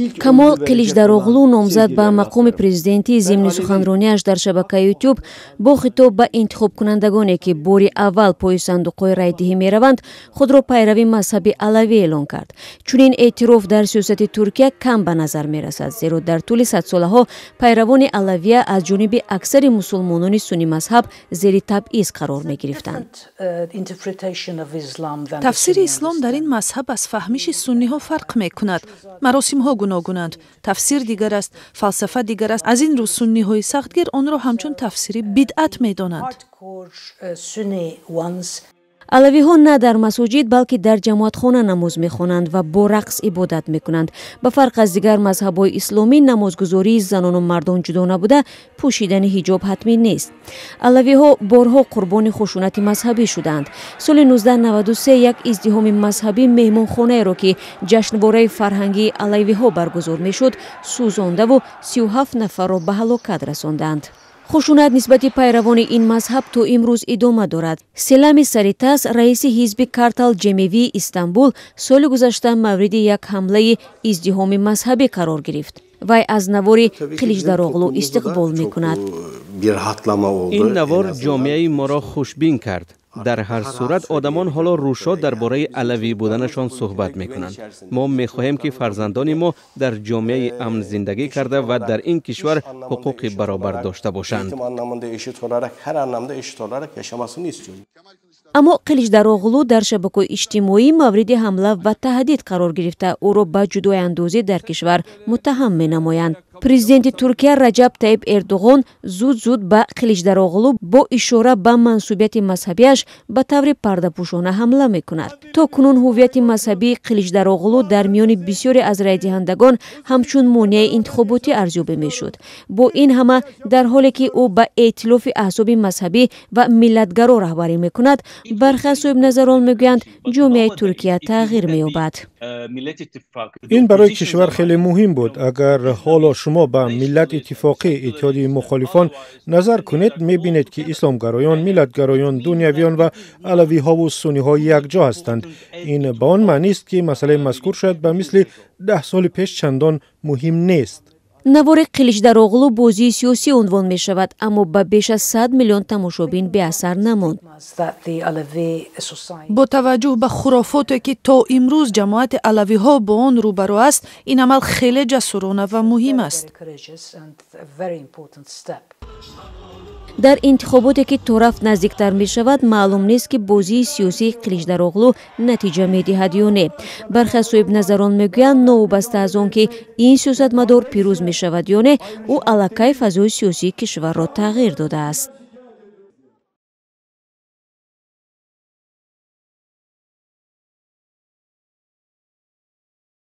Камол Қиличдароғлу, номзад ба мақоми президентӣ, зимни суханронияш дар шабакаи Ютуб бо хитоб ба интихобкунандагоне, ки бори аввал пои сандуқҳои райдиҳӣ мераванд, худро пайрави мазҳаби алавӣ эълон кард. Чунин эътироф дар сиёсати Туркия кам ба назар мерасад, зеро дар тӯли садсолаҳо пайравони алавия аз ҷониби аксари мусулмонони суннӣ мазҳаб зери табъиз қарор мегирифтанд. Тафсири ислом дар ин мазҳаб аз фаҳмиши сунниҳо фарқ мекунад. Маросимҳо гуногунанд, тафсир дигар аст, фалсафа дигар аст. Аз ин рӯ сунниҳои сахтгир онро ҳамчун тафсири бидъат медонанд. Алавиҳо на дар масоҷид, балки дар ҷамоатхона намоз мехонанд ва бо рақс ибодат мекунанд. Ба фарқ аз дигар мазҳабҳои исломӣ, намозгузории занону мардон ҷудо набуда, пӯшидани ҳиҷоб ҳатмӣ нест. Алавиҳо борҳо қурбони хушунати мазҳабӣ шуданд. Соли 1993 як издиҳоми мазҳабӣ меҳмонхонаеро, ки ҷашнвораи фарҳангии алавиҳо баргузор мешуд, сӯзондаву 37 нафарро ба ҳалокат расонданд. Хушунат нисбати пайравони ин мазҳаб то имрӯз идома дорад. Селами Саритас, раиси ҳизби Картал Ҷемевии Истанбул, соли гузашта мавриди як ҳамлаи издиҳоми мазҳабӣ қарор гирифт. Вай аз навори Қиличдароғлу истиқбол мекунад. Ин навор ҷомеаи моро хушбин кард. Дар ҳар сурат, одамон ҳоло рӯшод дар бораи алавӣ буданашон суҳбат мекунанд. Мо мехоҳем, ки фарзандони мо дар ҷомеаи амн зиндагӣ карда ва дар ин кишвар ҳуқуқи баробар дошта бошанд. Аммо Қиличдароғлу дар шабакаҳои иҷтимоӣ мавриди ҳамла ва таҳдид қарор гирифта, ӯро ба ҷудояндозӣ дар кишвар муттаҳам менамоянд. Президенти Туркия Раҷаб Таиб Эрдуғон зуд зуд ба Қиличдароғлу бо ишора ба мансубияти мазҳабиаш ба таври пардапӯшона ҳамла мекунад. То кунун ҳуввияти мазҳабии Қиличдароғлу дар миёни бисёре аз райдиҳандагон ҳамчун монеаи интихоботӣ арзёбӣ мешуд. Бо ин ҳама, дар ҳоле ки ӯ ба эътилофи аҳзоби мазҳабӣ ва миллатгаро раҳбарӣ мекунад, бархе аз соҳибназарон мегӯянд, ҷомеаи Туркия тағйир меёбад. Ин барои кишвар хеле муҳим буд. Агар ҳоло шумо ба Миллат Иттифоқӣ, иттиҳоди мухолифон, назар кунед, мебинед, ки исломгароён, миллатгароён, дунявиён ва алавиҳову сунниҳо якҷо ҳастанд. Ин ба он маънист, ки масъалаи мазкур шояд ба мисли 10 соли пеш чандон муҳим нест. Навори Қиличдароғлу бозии сиёсӣ унвон мешавад, аммо ба беш аз 100 миллион тамошобин беасар намонд. Бо таваҷҷӯҳ ба хурофоте, ки то имрӯз ҷамоати алавиҳо бо он рӯбарӯ аст, ин амал хеле ҷасурона ва муҳим аст. Дар интихоботе, ки торафт наздиктар мешавад, маълум нест, ки бозии сиёсии Қиличдароғлу натиҷа медиҳад ё не. Бархе аз соҳибназарон мегӯянд, новобаста аз он ки ин сиёсатмадор пирӯз мешавад ё не, ӯ аллакай фазои сиёсии кишварро тағйир додааст.